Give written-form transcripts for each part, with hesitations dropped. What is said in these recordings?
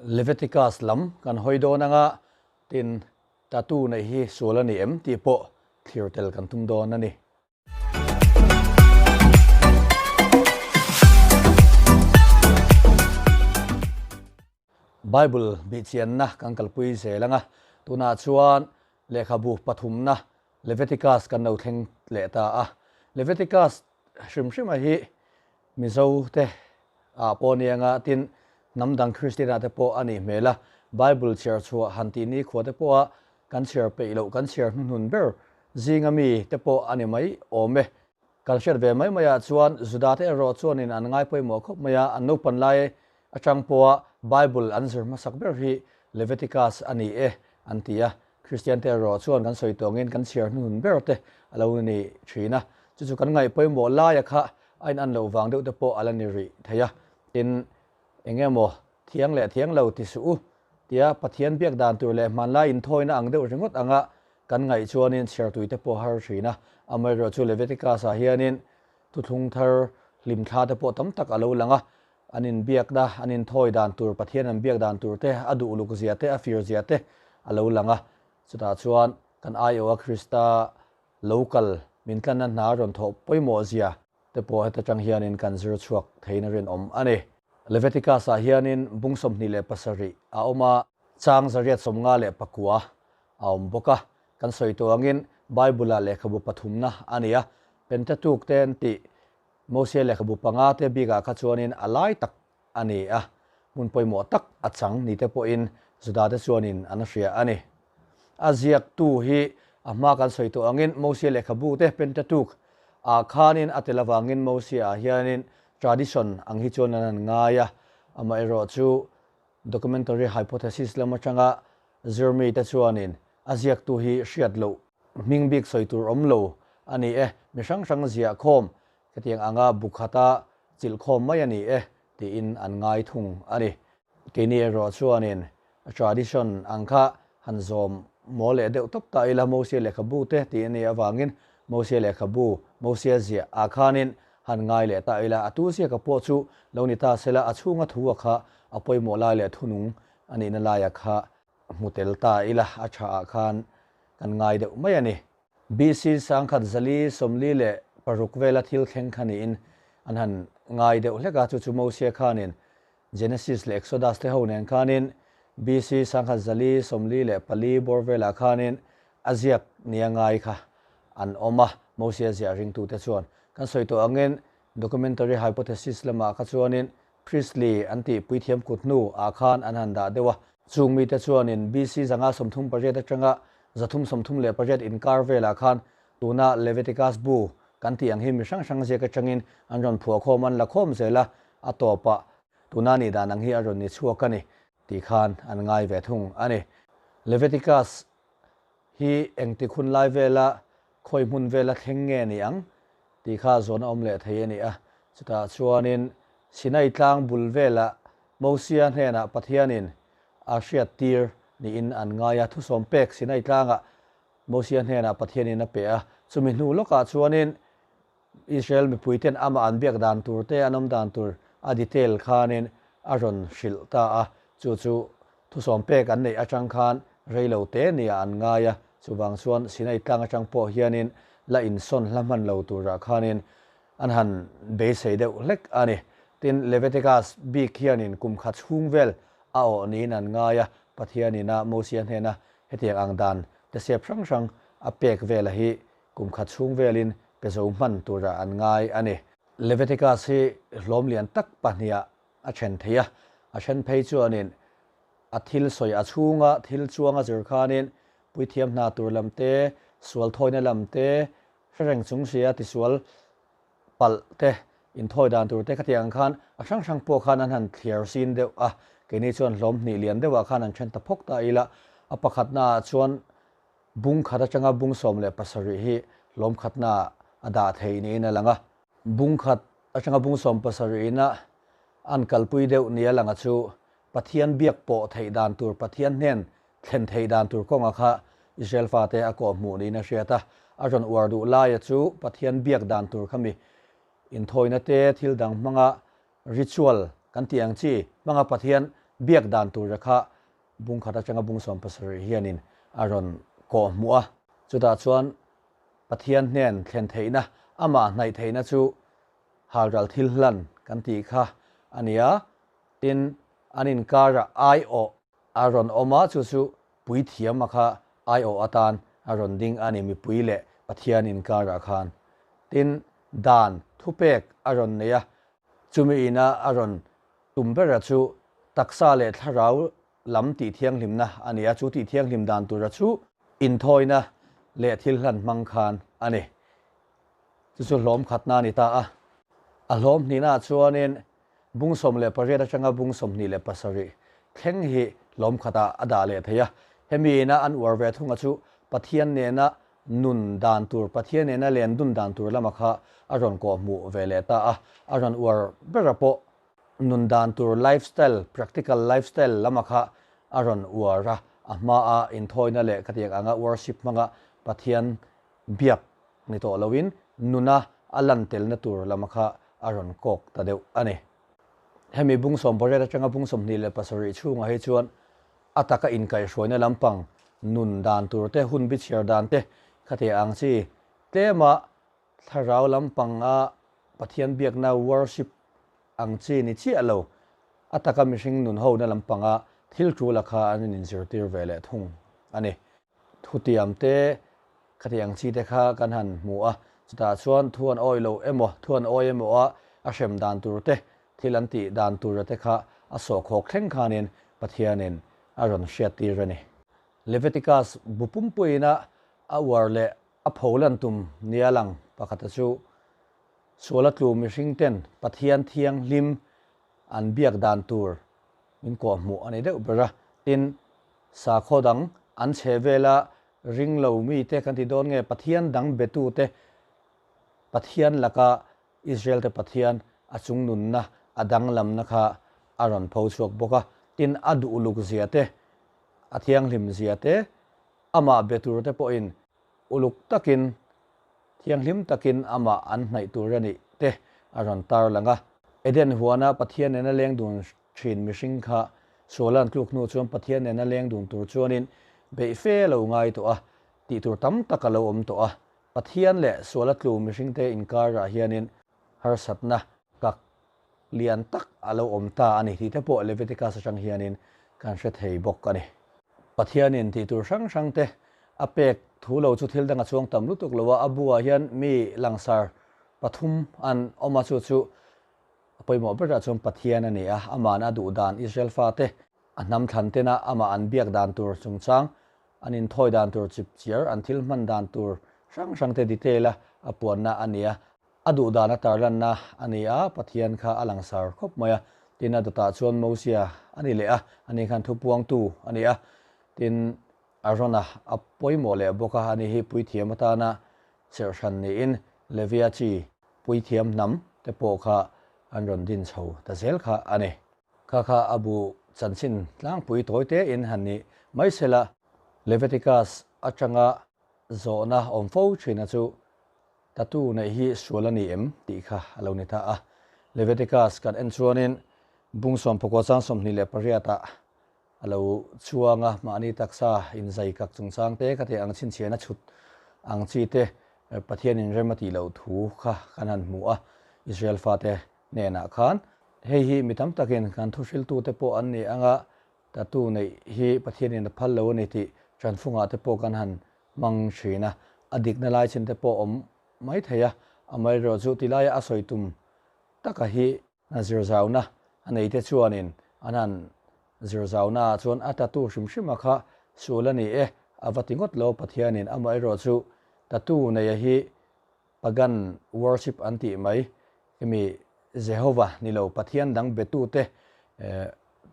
Leviticus lam kan hawi dawn anga tin tattoo neih hi sual a ni em tih pawh thlir tel kan tum dawn a ni. Bible bihchianna kan kalpui zel anga tunah chuan lehkhabu pathumna Leviticus kan lo thleng leh ta a. Leviticus hrim hrima hi Mizo te ah pawh nia nga tin hnam dang Kristian ah te pawh a nih hmel a, Bible chhiar chhuah han tih ni khua te pawh a kan chhiar peih loh kan chhiar hnuhnun ber zinga mi te pawh a ni mai awm e. Kan hriat ve mai mai ah chuan Juda te erawh chuanin an ngai pawimawh khawp mai a, an naupan lai atang pawha Bible an zir hmasak ber hi Leviticus a ni e an ti a, Kristian te erawh chuan kan sawi tawngin kan chhiar hnuhnun ber te a lo ni thin a, chu chu kan ngaih pawimawh laia kha a in an loh vang deuh te pawh a la ni rih thei a. Tin, eng emaw thiang leh thiang lo ti suh u tia Pathian biak dan tur leh hmanlai inthawina ang deuh ringawt anga kan ngaih chuanin chhiartui te pawh har thin a. Amaherawhchu Leviticus-ah hianin thuthlung thar hlimthla te pawh tam tak a lo lang a, An inbiakna, an inthawi dan tur, Pathian an biak dan tur te, a duh uluk zia te, a fir zia te a lo lang a. Chutah chuan kan aiawha Krista lo kal min tlanna hna rawn thawh pawimawh zia te pawh heta tang hianin kan zir chhuak theiin a rinawm a ni. Leviticus-ah hianin bung 27 a awm a, chang 859 a awm bawk a. Kan sawi tawh angin Bible-ah lehkhabu pathumna a ni a, Pentateuch te an tih Mosia lehkhabu panga te bikah kha chuanin a lai tak a ni a, hmun pawimawh tak a chang ni te pawhin Juda te chuanin an hria a ni. A ziaktu hi a hma kan sawi tawh angin Mosia lehkhabu te Pentateuch ah khanin a tel avangin Mosia ah hianin tradition ang hi chuan an han ngai a, amaherawhchu documentary hypothesis lam atanga zirmi te chuanin a ziaktu hi hriat loh Hming bik sawi tur awm lo a ni e, mi hrang hrang ziah khawm hetiang anga bu khata chilh khawm mai a ni e tiin an ngai thung a ni. Keini erawh chuanin tradition ang kha han zawm mawl leh deuh tawp ta ila Mosia lehkhabu te tih a nih avangin Mosia lehkhabu, Mosia ziah ah khanin han ngai leh ta ila a tu ziaka pawh chu lo ni ta sela a chhunga thu a kha a pawimawh lai leh thunung a nihna laia kha hmu tel ta ila a tha ah khan kan ngai deuh mai a ni. BC 1446 vela thil thleng kha niin an han ngai deuh hlek a, chu chu Mosia khanin Genesis leh Exodus te ho nen khanin BC 1444 bawr velah khanin a ziak nia ngai kha an awm a, Mosia ziah ringtute chuan. Kan sawi tawh angin documentary hypothesis lamah kha chuanin Priestley an tih puithiam kut hnu ah khan an han dah deuh a. Chung mite chuanin BC 538 atanga 338 inkar velah khan tuna Leviticus bu kan tih ang hi mi hrang hrang ziak atangin an rawn phuahkhawm an la khawm zel a, a tawpah tuna nih dan ang hi a rawn ni chhuak a ni tih khan an ngai ve thung a ni. Leviticus hi engtik hun lai vela khawi hmun vela thleng nge ni ang tih kha zawn a awm leh thei a ni a. Chutah chuanin Sinai tlang bul velah Mosia hnenah Pathianin a hriattir niin an ngai a. Thusawm pek Sinai tlangah Mosia hnenah Pathianin a pe a. Chumi hnu lawkah chuanin Israel mipuiten amah an biak dan tur te, an awm dan tur a detail khanin a rawn hrilh ta a. Chu chu thusawm pek an neih atang khan rei lo te nia an ngai a, chuvang chuan Sinai tlang atang pawh hianin la insawn hla hman lo turah khanin an han beisei deuh hlek a ni. Tin, Leviticus bik hianin kum khat chhung vel a awh niin an ngai a, Pathianin a Mosia hnena hetiang ang dan te sep hrang hrang a pek vela hi kum khat chhung velin pe zo hman turah an ngai a ni. Leviticus hi hlawm lian tak pahniha a then thei a, a then phei chuanin a thil sawi a chhunga thil chuang a zir khanin puithiam hna tur lam te, sual thawina lam te, hre reng chung sia tisual palh te, inthawi dan tur te khatiang ang khan a hrang hrang pawh khan an han thliar sin deuh a, keini chuan hlawm hnih lian deuhah khan an then ta phawk ta ila, a pakhatnaah chuan bung khat atanga bung 17 hi hlawm khatnaah a dah thei niin a lang a. Bung khat atanga bung 17 ina an kalpui deuh nia langa chu Pathian biak pawh theih dan tur, Pathian hnen thlen theih dan tur kawnga kha Israel fate a kawh hmuh niin a hriat a. A rawn uar duh laia chu Pathian biak dan tur kha mi inthawina te, thil dang hmanga ritual kan tih ang chi hmanga Pathian biak dan tura kha bung khat atanga bung 17 hianin a rawn kawh hmuh a. Chutah chuan Pathian hnen thlen theihna, amah hnaih theihna chu halral thil hlan kan tih kha a ni a. Tin, an inkarah aiawh a rawn awm a, chu chu puithiama kha aiawh atan a rawn ding a ni, mipui leh Pathian inkarah khan. Tin, dan thupek a rawn nei a, chumi ina a rawn tum bera chu taksa leh thlarau lam tih thianghlimna a ni a, chu tih thianghlim dan tura chu inthawina leh thil hlan hmang khan a ni. Chu chu hlawm khatna a ni ta a. A hlawm hnihnaah chuanin bung 18 atanga bung 27 thleng hi hlawm khatah a dah leh thei a. Hemi ina an uar ve thunga chu Pathian nena nun dan tur, Pathian nena len dun dan tur lama kha a rawn kawhhmuh ve leh ta a. A rawn uar bera pawh nun dan tur lifestyle, practical lifestyle lama kha a rawn uar a, a hmaa inthawina leh khatiang anga worship hmanga Pathian biak ni tawh loin nuna a lan telna tur lama kha a rawn kawk ta deuh a ni. Hemi bung 18 atanga bung 27 chhungah hi chuan a taka inkaihhruaina lampang nun dan tur te, hun bichhiar dan te khatiang ang chi tlema Thlarau lampanga Pathian biakna worship ang chi ni chiah lo, a taka mihring nun hona lampanga thil tul a kha an inzirtir ve leh thung a ni. Thutiam te, khati ang chi te kha kan han hmu a, chutah chuan thu an awi lo emaw, thu an awi emaw a, a hrem dan tur te, thil an tih dan tura te kha a sawhkhawk thleng khanin Pathianin a rawn hriattir a ni. Leviticus bu pumpuiina a uar leh A pholan tum nia lang pakhata chu suala tlu mihring ten Pathian thianghlim an biak dan tur min kawhhmuh a ni deuh ber a. Tin, sakhaw dang an chhe vela ring lo mite kan ti dawn nge Pathian dang betute Pathian laka Israel te Pathian a chungnunna a danglamna kha a rawn pho chhuak bawk a. Tin, a duh uluk zia te, a thianghlim zia te, amah be tur te pawhin uluk takin, thianghlim takin amah an hnaih tur a nih te a rawn tar lang a. Eden huana Pathian nena leng dun thin mihring kha sual an tluk hnu chuan Pathian nena leng dun tur chuanin beih fe lo ngai tawh a, tih tur tam tak a lo awm tawh a. Pathian leh suala tlu mihringte inkarah hianin harsatna kak lian tak a lo awm ta a ni tih te pawh Leviticus atang hianin kan hre thei bawk a ni. Pathianin tih tur hrang hrang te a pek thu lo chu thil dang a chuang tam lutuk lo a, a buah hian mi langsar pathum an awm a, chu chu a pawimawh berah chuan Pathian a ni a, ama'n a duh dan Israel fate a hnam thlan tena amah an biak dan tur chungchang, an inthawi dan tur chip chiar, an thil hman dan tur hrang hrang te detail a a puanna a ni a. A duh dan a tarlanna a ni a, Pathian kha a langsar khawp mai a. Tin, a dawtah chuan Mosia a ni leh a, ani khan thupuangtu a ni a. Tin, Arona a pawimawh leh bawk a, ani hi puithiam atana serhhran niin Levia chi puithiam hnam te pawh kha an rawn din chho ta zel kha a ni. Kha kha a bu chanchin tlangpui tawi tein han ni mai sela, Leviticus atanga zawhna awm fo thina chu Tattoo neih hi sual a ni em tih kha a lo ni ta a. Leviticus kan en chuanin bung sawmpakua chang 28 ah a lo chuang a, mahni taksa inzai kak chungchang te ka tih ang chhinchhiahna chhut ang chi te Pathianin rem a tih loh thu kha kan han hmu a, Israel fate hnenah khan. Hei hi mi tam takin kan thuhriltute pawh an ni anga tattoo neih hi Pathianin a phal lo a ni tih tanfungah te pawh kan han hmang thin a, a dikna lai chin te pawh awm mai thei a, amaherawh chu tilaia a sawi tum taka hi a zirzauna a nei te chuanin an han zirzauna ah chuan a tattoo hrim hrim a kha sual a ni e a va ti ngawt lo Pathianin amaherawh chu tattoo neia hi Pagan worship an tih mai hemi Jehovah ni lo Pathian dang betute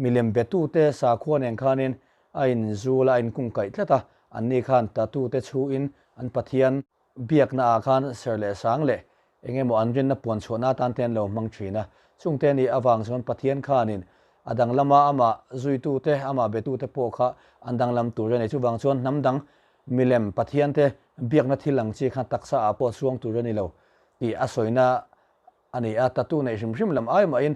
milem betute sakhua nen khanin a inzul a, a inkungkaih tlat a, anni khan tattoo te chhuin an Pathian biakna ah khan ser leh sang leh eng emaw an rinna puan chhuahna atan te an lo hmang thin a. Chungte nih avang chuan Pathian khanin a danglama amah zuitute, amah betute pawh kha an danglam tur a ni. Chuvang chuan hnam dang milem Pathian te biakna thil ang chi khan taksa ah pawh chuang tur a ni lo tih a sawina a ni a. Tattoo neih hrim hrim lam ai mahin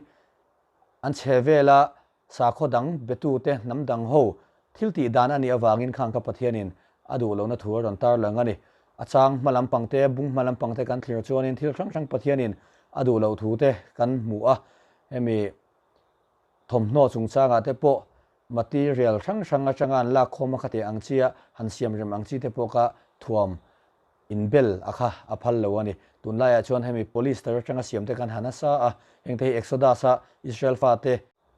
an chhe vela. Sakhaw dang betute hnam dang ho thil tih dan a nih avangin khang kha Pathianin a duh lohna thu a rawn tarlang a ni. A chang hma lampang te, bung hma lampang te kan thlir chuanin thil hrang hrang Pathianin a duh loh thu te kan hmu a. Hemi thawmhnaw chungchangah te pawh material hrang hrang atanga an lak khawm a khatih ang chia han siam rem ang chi te pawh kha thuam inbel a kha a phal lo a ni. Tunlaiah chuan hemi polyester atanga siam te kan ha nasa a, hengte hi Exodus-a Israel fate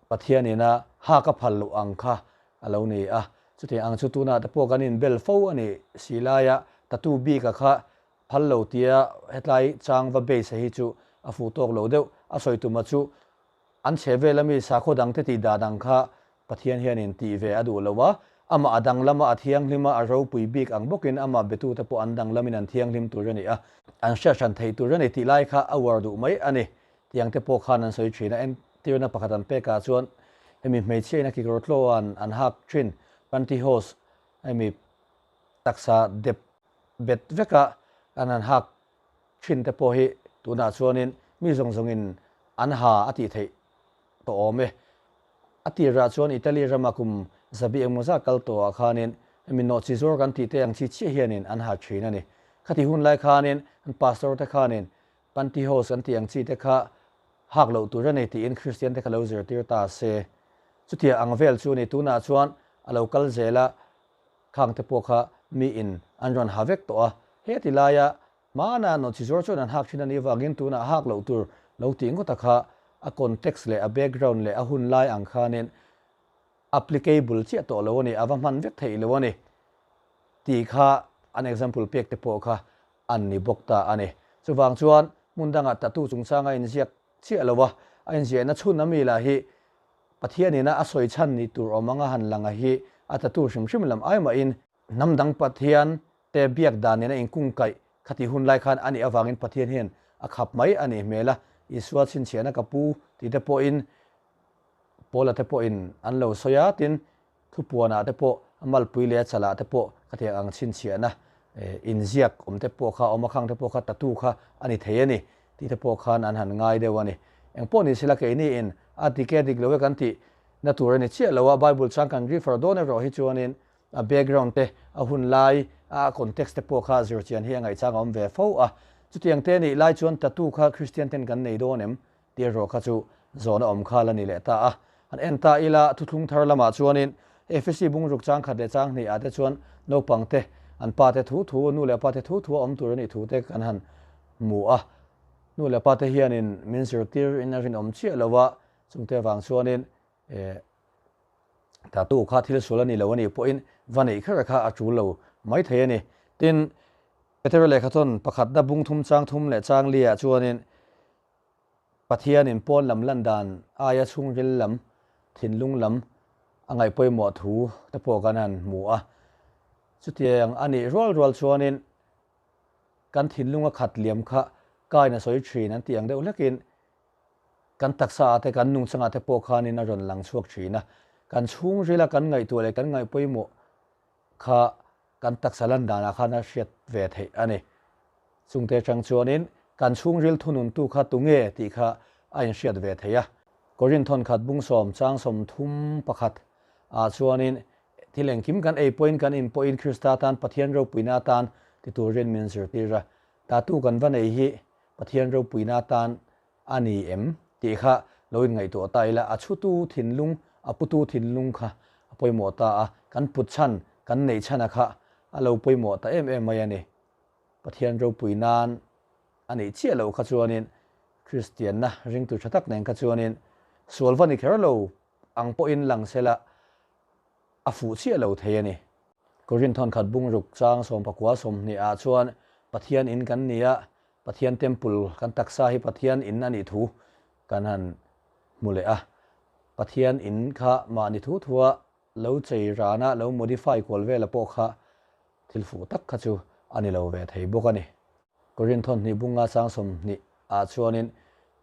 Pathianin a hak a phal loh ang kha a lo ni a. Chutiang ang chu tunah te pawh kan inbel fo a ni si laia tattoo bik a kha phal lo tia hetlai chang va base hi chu a fuh tawk lo deuh. A sawi tuma chu an chhe vel ami sakhaw dang te tih dan ang kha Pathian hianin tih ve a duh lo a, amah a danglam a, a thianghlim a, a ropui bik ang bawkin amah betute pawh an danglamin an thianghlim tur a ni a, an hriathran theih tur a ni tih lai kha a uar duh mai a ni. Tiang te pawh khan an sawi thin a, entirna pakhat an pekah chuan hemi hmeichhia in a kekawr tlaw an hak thin, pantyhose, hemi taksa dep bet veka an han hak thin te pawh hi tunah chuanin mi zawng zawngin an ha a tih theih tawh awm e. A tirah chuan Italy rama kum zabi engmaw zat kal tawhah khanin hemi nawhchi zuar kan tih te ang chi chiah hianin an ha thin a ni. Khati hun lai khanin an pastor te khanin Pantyhose an tih ang chi te kha hak loh tur a ni tiin Kristian te kha lo zirtir ta se. Chutiang ang vel chu a ni. Tunah chuan a lo kal zel a, khang te pawh kha miin an rawn ha vek tawh a. He ti laia hmana nawhchi zuar chuan an hak thin a nih avangin tunah hak loh tur lo tih ngawt a kha a context leh a background leh a hun lai ang khanin applicable chiah tawh lo a ni, a va hman vek theih lo a ni tih kha an example pek te pawh kha an ni bawk ta a ni. Chuvang chuan hmun dangah tattoo chungchanga inziak chiah lo a, a inziahna chhun a mi lah hi Pathianin a a sawi chhan ni tur awm anga han lang a hi a tattoo hrim hrim lam ai mahin hnam dang Pathian te biak dan nena inkungkaih khati hun lai khan a nih avangin Pathian hian a khap mai a nih hmel a, Isua chhinchhiahna ka pu tih te pawhin Paula te pawhin an lo sawi a, tin, thupuanah te pawh, a malpui leh a chalah te pawh khatiang ang chhinchhiahna inziak awm te pawh kha, awm a khang te pawh kha tattoo kha a ni thei a ni tih te pawh khan an han ngai deuh a ni. Engpawh ni sela keini in a dik e dik lo e kan tih na tur a ni chiah lo a, Bible chang kan refer dawn erawh hi chuanin a background te, a hun lai, a context te pawh kha zirchian hi a ngaihchang a awm ve fo a. Chutiang te nih lai chuan tattoo kha Kristian ten kan nei dawn em? Tih erawh kha chu zawhna awm kha la ni leh ta a. Han en ta ila, thuthlung thar lamah chuanin Efesi bungruk chang khat leh chang hnih ah te chuan naupang te, an pa te thu thu, nu leh pa te thu thu a awm tur a nih thu te kan han hmu a. Nu leh pa te hianin min zirtir in a rinawm chiah lo a, chungte avang chuanin tattoo kha thil sual a ni lo a nih pawhin va neih kher kha a tul lo mai thei a ni. Tin, Petera lehkhathawn pakhatna bung thum chang thum leh chang li ah chuanin Pathianin pawn lam lan dan aia chhungril lam, thinlung lam a ngaih pawimawh thu te pawh kan han hmu a. Chutiang a nih rual rual chuanin kan thinlung a khat liam kha kain a sawi thin an tih ang deuh hlekin kan taksa ah te kan nungchangah te pawh khanin a rawn lang chhuak thin a. Kan chhungrila kan ngaihtuah leh kan ngaih pawimawh kha kan taksa lan danah khan a hriat ve theih a ni. Chungte atang chuanin kan chhungril thununtu kha tunge tih kha a inhriat ve theih a. Korinth thawnkhat bungsawm chang 31 ah chuanin thil engkim kan ei pawhin kan in pawhin Krista tan Pathian ropuina atan ti turin min zirtir a. Tatu kan va nei hi Pathian ropuina atan A ni em? tih kha lo inngaihtuah ta ila, a chhutu thinlung, a putu thinlung kha a pawimawh ta a, kan put chhan, kan neih chhana kha a lo pawimawh ta em em mai a ni. Pathian ropui nan a neih chiah loh kha chuanin Kristianna ringtu tha tak nen kha chuanin sual va ni kher lo ang pawhin lang sela a fuh chiah lo thei a ni. Korinth thawnkhat bungruk chang 19 20 ah chuan Pathian in kan ni a, Pathian temple kan taksa hi Pathian in a nih thu kan han hmu leh a, Pathian in kha mahni thu thua lo chei rana lo modify kual vela pawh kha thil fuh tak kha chu a ni lo ve thei bawk a ni. Korinth thawhnih bunga chang 20 ah chuanin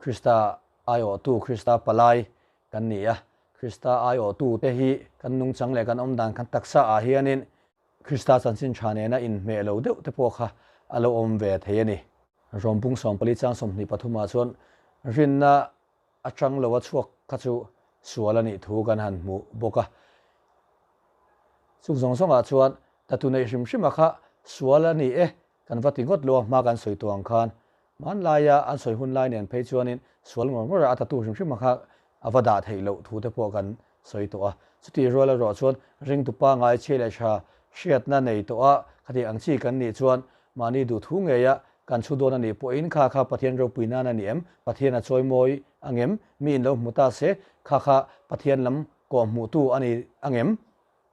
Krista aiawhtu Krista palai kan ni a, Krista aiawhtu te hi kan nungchang leh kan awmdan kan taksa ah hianin Krista chanchin tha nena inhmeh lo deuh te pawh kha a lo awm ve thei a ni. Rawmpung 14 chang 23 ah chuan rinna atang lo a chhuak kha chu sual a nih thu kan han hmu bawk a. Chung zawng zawngah chuan tatu neih hrim hrima kha sual a ni e kan va ti ngawt lo a, hma kan sawi tawh ang khan hmanlaia an sawi hun lai nen phei chuanin sual ngawr ngawrah a tatu hrim hrima kha a va dah theih loh thu te pawh kan sawi tawh a. Chutih rual erawh chuan ringtu pangngai chhia leh tha hriatna nei tawh a, khatiang ang chi kan nih chuan mahni duhthu ngeia kan chhu dawn a nih pawhin kha kha Pathian ropui nan a ni em? Pathian a chawimawi angem? Mi in lo hmu ta se kha kha Pathian lam kawh hmuhtu a ni angem?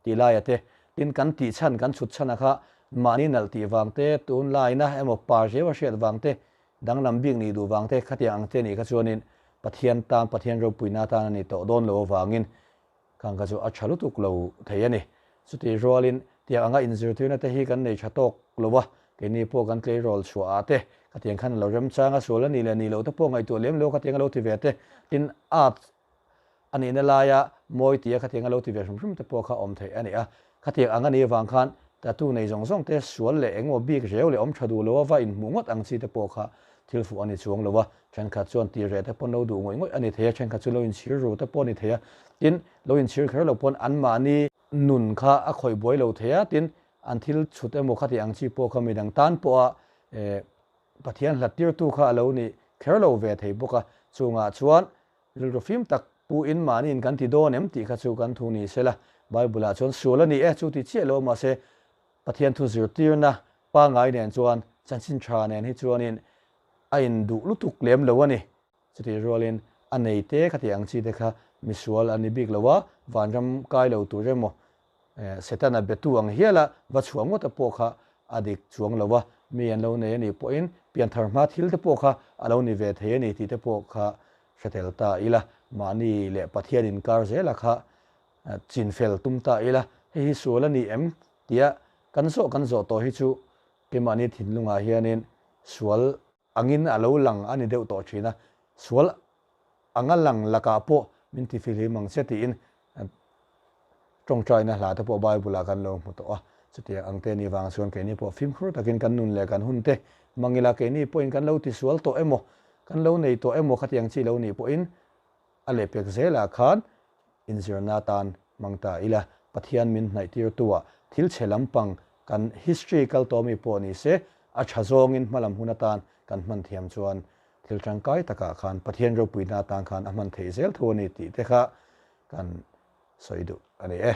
Tih laia te, tin kan tih chhan kan chhut chhan a kha mahni nalh tih vang te, tunlaina emaw par riau a hriat vang te, danglam bik nih duh vang te khatiang ang te nih kha chuanin Pathian tan, Pathian ropuina atan a ni tawh dawn lo avangin khang kha chu a tha lutuk lo thei a ni. Chutih rualin tiang anga inzirtirna te hi kan nei tha tawk lo a, keini pawh kan tleirawl chhuah ah te khatiang khan a lo remchang a, sual a nih leh nih loh te pawh ngaihtuah lem lo khatiang a lo ti ve te, tin art a nihna laia mawi tia khatiang a lo ti ve hrim hrim te pawh kha awm theih a ni a. Khatiang ang a nih avang khan tattoo nei zawng zawng te sual leh engemaw bik reu leh awm tha duh lo a va inhmuh ngawt ang chi te pawh kha thil fuh a ni chuang lo a. Thenkhat chuan tir reh te pawn lo duh ngawih ngawih a ni thei a, thenkhat chu lo inchhir ru te pawh a ni thei a. Tin, lo inchhir kher lo pawn anmahni nun kha a khawih buai lo thei a, tin, an thil chhut emaw khati ang chi pawh kha midang tan pawha Pathian hlat tirtu kha a lo ni kher lo ve thei bawk a. Chungah chuan Rilru fim tak pu in mahniin kan ti dawn em tih kha chu kan thu ni sela, Bible ah chuan sual a ni e chu ti chiah lo mahse Pathian thu zirtirna pangngai nen chuan chanchin tha nen hi chuanin a in duh lutuk lem lo a ni. Chutih rualin a nei te kha tih ang chi te kha misual a ni bik lo a, vanram kai lo tur emaw Setana betu ang hiala va chhuah ngawta pawh kha a dik chuang lo a, mi an lo nei a nih pawhin pianthar hma thil te pawh kha a lo ni ve thei a ni tih te pawh kha hre tel ta ila, mahni leh Pathian inkar zela kha chinfel tum ta ila, hei hi sual a ni em tia kan zawh kan zawh tawh hi chu keimahni thinlungah hianin sual angin a lo lang a ni deuh tawh thin a, sual anga lang lakah pawh min ti fihlim ang che tiin tawngtaina hla te pawh Bible ah kan lo hmu tawh a, chutiang ang te nih vang chuan keini pawh fimkhur takin kan nun leh kan hun te hmang ila keini pawhin kan lo tisual tawh emaw kan lo nei tawh emaw khatiang chi lo nih pawhin A lehpek zelah khan inzirna atan hmang ta ila, Pathian min hnaihtirtu-ah thil chhe lampang kan history kal tawh mi pawh ni se, a tha zawngin hmalam hun atan kan hman thiam chuan thil tangkai takah khan Pathian ropuina atan khan a hman theih zel tho a ni tih te kha kan sawi duh a ni e.